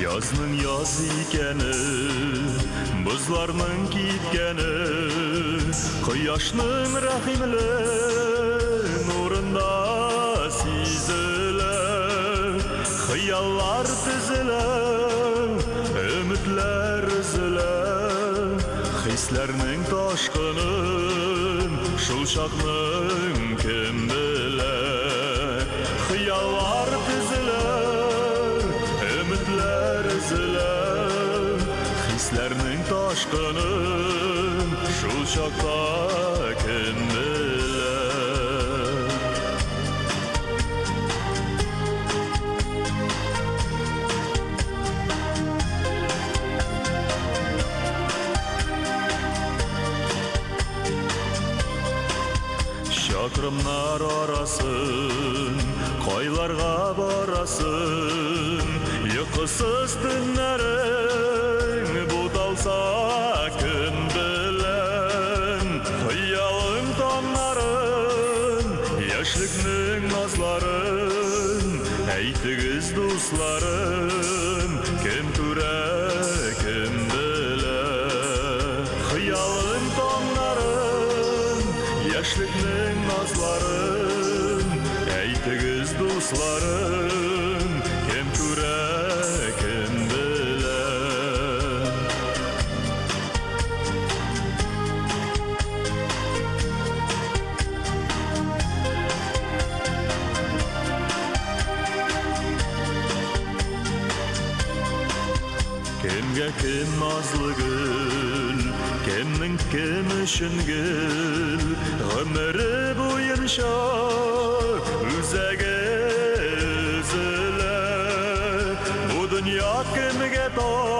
Язның яз икәне, бозларның киткәне, кояшның рәхимле нурында сизелә. Хыяллар төзелә, өметләр өзелә, хисләрнең ташкынын шул чакның кем белә. Хыяллар төзелә, өметләр өзелә, хисләрнең ташкынын шул чакта кем белә. Чакрымнар арасын, кайларга барасын, йокысыз төннәрең буталса көн белән. Хыялың таңнарын, яшьлекнең назларын, әйтегез, дусларым, кем күрә, кем белә. Хыялың таңнарын, яшьлекнең назларын, әйтегез, дусларым, кем күрә, кем белә. Кемгә кем назлы гөл, кемнең кем өчен гөл, гомере буенча үзәге өзелә. Бу дөнья кемгә тар,